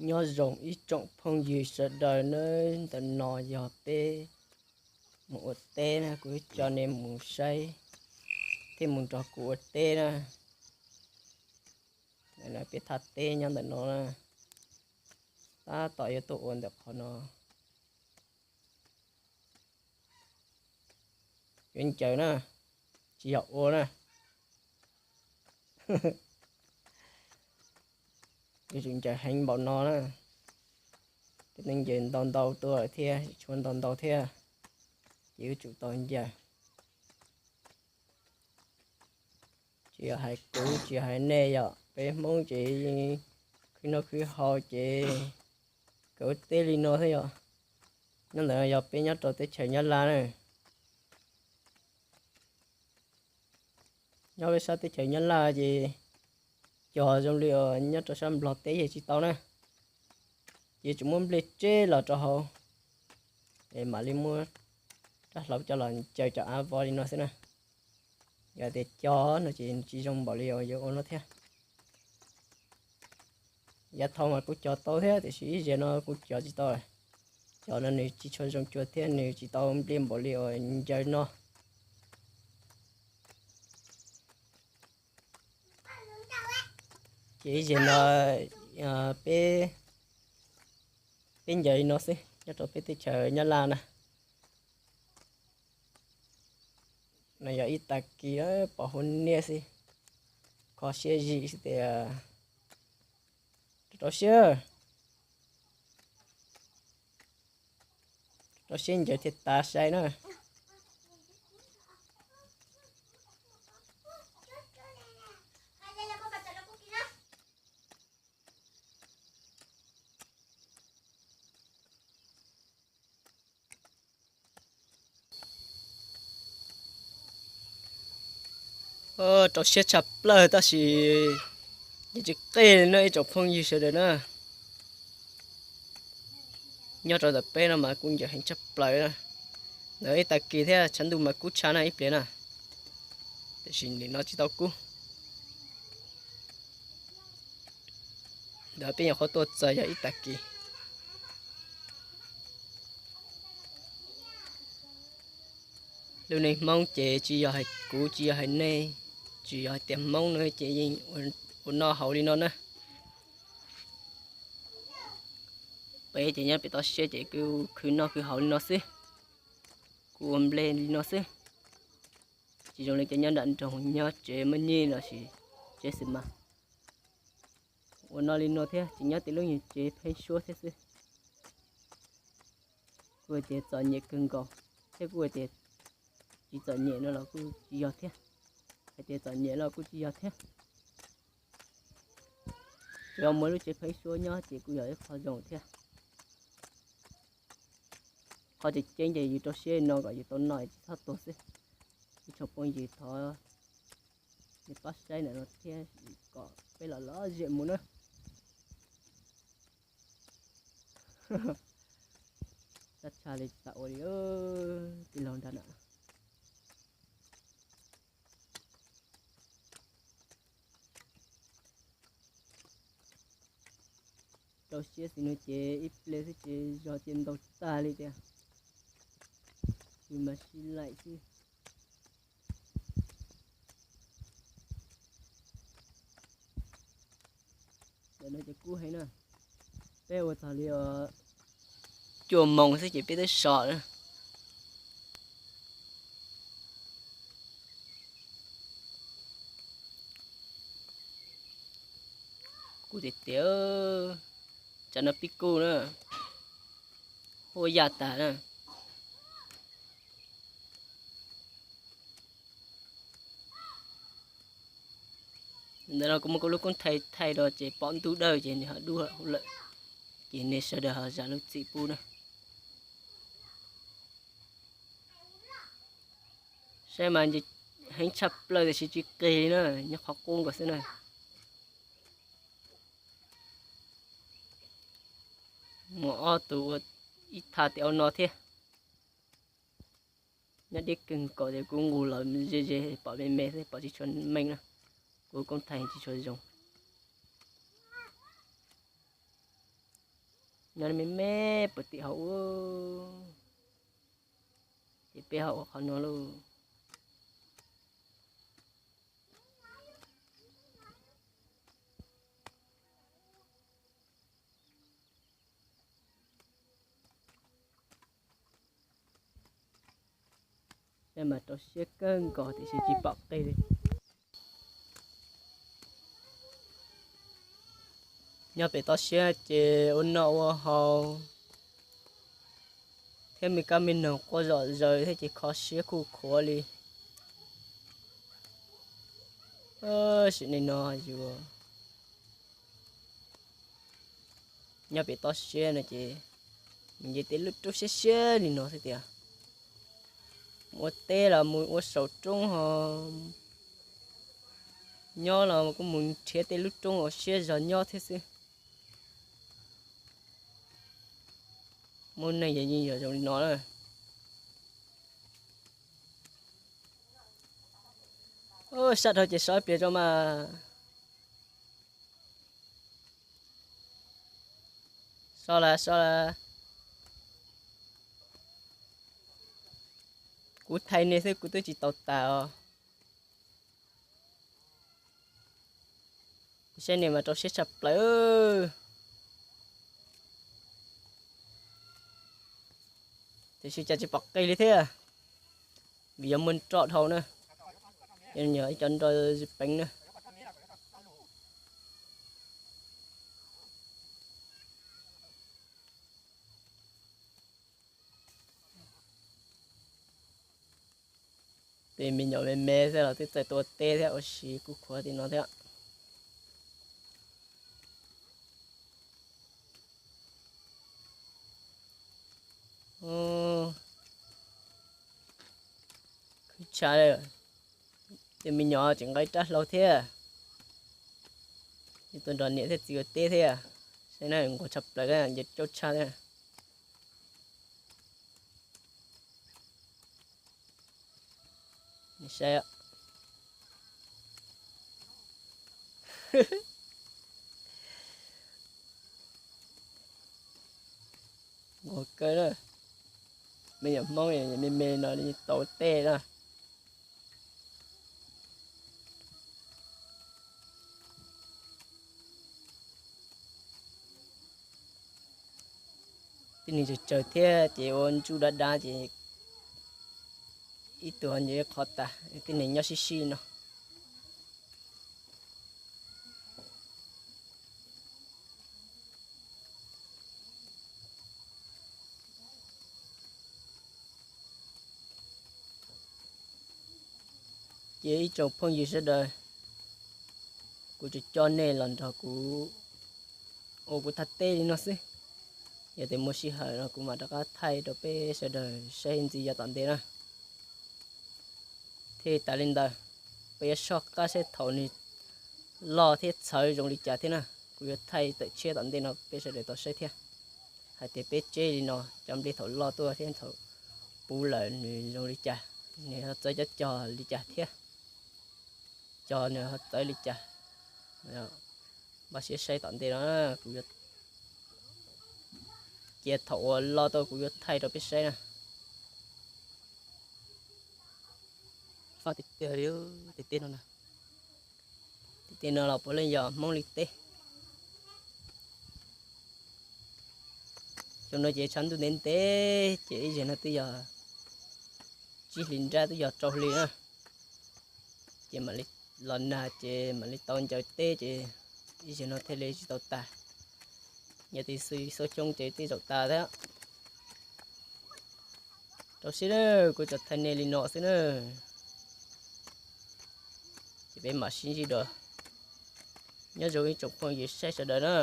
Nyob zoo ib tsoom phooj ywg sawv daws nawb, ntawm no yog peb mus ua teb na, kuv coj nej mus saib thiab mus nrog kuv ua teb na. Ntawm no peb thaj teb nyob ntawm no na, tab tom yuav tuaj ua ntawm qhov no. Yuav ncaws na, tsis yog ua na. Yuav tsum ncaws heev npaum no na. Cov neeg ncaws ntau ntau tuaj thiab, tshuav ntau ntau thiab, ces yuav tsum tau ncaws. Tsis yog hais kuv, tsis yog hais nej yom, peb Hmoob ces yeej khwv noj khwv haus ces kawm teb li no thiab yom. Nyob ntawm no yog peb nyob rau teb chaws Nyab Laj na. Nyob peb sab teb chaws Nyab Laj ces cog zoo li nyob rau sab Nplog teb yeej tsis tau na. Ces tsuas muab nplej tseb los rau hauv, es mam li muab rab hlau coj los ncaws cov av vov li no xwb na. Yog tias cog no ces tsis zoo npaum li uas yuav ua no thiab. Yav thaud mas kuj cog tau thiab, tiam sis ib zaug no kuj cog tsis tau. Cog no nws tsis tshua zoo cuag thiab nws tsis tau nplej npaum li uas ncaws no. Ces ib zaug no peb, peb ncaws li no xwb nyob rau peb teb chaws Nyab Laj na. No yog ib tag kis pom huv niaj xwb, kho siab zim xwb tias rau siab, rau siab ncaws thiaj tas sai na. Rau siab tshaj plaws tab sis yeej tsis qij li na ib tsoom phooj ywg sawv daws na. Nyob rau ntawm peb no mas kuj ncaws heev tshaj plaws na. Ntawd ib tag kis thiab tshav ntuj mas kub tshaj na ib pliag na. Tiam sis nim no tsis tau kub. Ntawd peb nyuam qhuav tuaj txog yog ib tag kis. Lub neej Hmoob ces tsis yog hais kuv, tsis yog hais nej, tsis yog hais tias Hmoob no ces yeej ua noj haus li no na. Peb ces nyob pem toj siab ces kuj khwv noj khwv haus li no xwb, kuj ua nplej li no xwb. Tsis zoo li cov nyob nram nroog nyob tsev muaj nyiaj los sis tsev xwm mas ua no li no thiab, tsis nyob tej lub nyuag tsev pheeb suab thiab xwb. Kuj tias txom nyem kawg nkaus, thiab kuj tias tsis txom nyem no los kuj tsis yog thiab. Hais tias txom nyem los kuj tsis yog thiab. Tsuas yog muaj lub tsev pheeb suab nyob ces kuj yog ib qho zoo thiab. Qhov tseem ceeb ces yus rau siab no kom yus tau noj tsis txhob tuag xwb. Ib tsoom phooj ywg thov nej pab saib ntawm no thiab kom peb los lom zem mus na. Txhob tshaj li tsis tas ua li tij laug nrad na. Rau siab xwb no ces ib pliag xwb ces zog ces ntaus tag li tiag. Yus mas sib laim xwb. Ntawm no ces kub heev na. Peb ua txog li cuaj moos xwb ces peb twb so na. Kub tiag tiag, tsam no pib kub na, huaj yaj tag na. Ntawm no kuv muab kuv lub koob thaij thaij rau ces pom ntug dawb ces nws ho dub hauv lawm, ces nej sawv daws ho zam lub txim pub na. Saib mas heev tshaj plaws tiam sis tsis qis li na, nyob qhov qub nkaus xwb na. Muaj ob tug ua ib thaj tias ua no thiab. Nyob deb kawg nkaus tias kuv nqus los ze ze pom me me xwb pom tsis tshua meej na. Kuv koob thaij tsis tshua zoo. Nyob me me puag tim hauv ub, ces peb ho ua qhov no lauj. Mas rau siab kawg nkaus tiam sis tsis pom qij li. Nyob pem toj siab ces ua noj ua haus thiab me kab me noog quaj zom zaws thiab ces kho siab khuj khuav li. Sim neej no yus nyob pem toj siab no ces nws nce tej lub roob siab siab li no xwb tias, mus ua teb los mus ua saum roob ho nyob los kuj mus nrhiav tej lub roob uas siab zog nyob thiab xwb. Muaj neeg yeej yog zoo li no na. Sab dhau ces so ib pliag rau mas. So lawm, so lawm. Kuv thaij nej xwb kuv twb tsis tau tas os. Saib nej mas rau siab tshaj plaws. Tiam sis cas tsis pom qij li thiab, vim yog muaj nroj dhau na. Yog ib cov nroj zis peev na. Tej me nyuam me me xwb los twb txawj tuaj teb thiab ua si kuj khuav tim no thiab. Khwv tshaj, tej me nyuam tseem nqa rab hlau thiab. Tuaj nrog niam thiab txiv ua teb thiab. Saib na, nquag tshaj plaws, nce coob tshaj thiab. Saib, nquag kawg na. Me nyuam Hmoob me me no tau tej na. Tib neeg tsawg tsawg thiab ces ua ntsuj dab dab ces ib tug nce qhov tas, tib neeg nyob sib sib no. Ces ib tsoom phooj ywg sawv daws, kuv tsuas coj nej los nrog kuv ua kuv thaj teb li no xwb. Yog tias muaj sij hawm no kuv mam rov qab thaij rau peb sawv daws saib ntxiv yav tom ntej na. Thiaj tas li ntawd, peb yuav soj qab saib thaum nws loj thiab txhawv zoo li cas thiab na. Kuv yuav thaij tawm tshiab tom ntej no peb sawv daws tau saib thiab, hais tias peb tseb li no cov nplej thaum loj tuaj thiab thaum puv lawm nws zoo li cas, nws ho txawv cov cog li cas thiab, cog nws ho txawv li cas. Npaj siab saib tom ntej no, kuv yuav cia thaum uas loj tuaj kuv yuav thaij rau peb saib na. Faj tiag tiag li, tej teb no, tej teb no los puav leej yog Hmoob li teb. Xyoo no ces tshav ntuj ntev ntev ces ib zaug no twb yog tsib hlis nrab twb yog rau hli na. Ces mam li los nag ces mam li tau ncaws teb ces ib zaug no thiaj li tsis tau tas. Yog tias xub xyoo ces twb zaum tas thiab. Rau siab na, kuv tsuas thaij nej li no xwb na. Ces peb mam sib ntsib dua. Nyob zoo ib tsoom phooj ywg saib sawv daws na.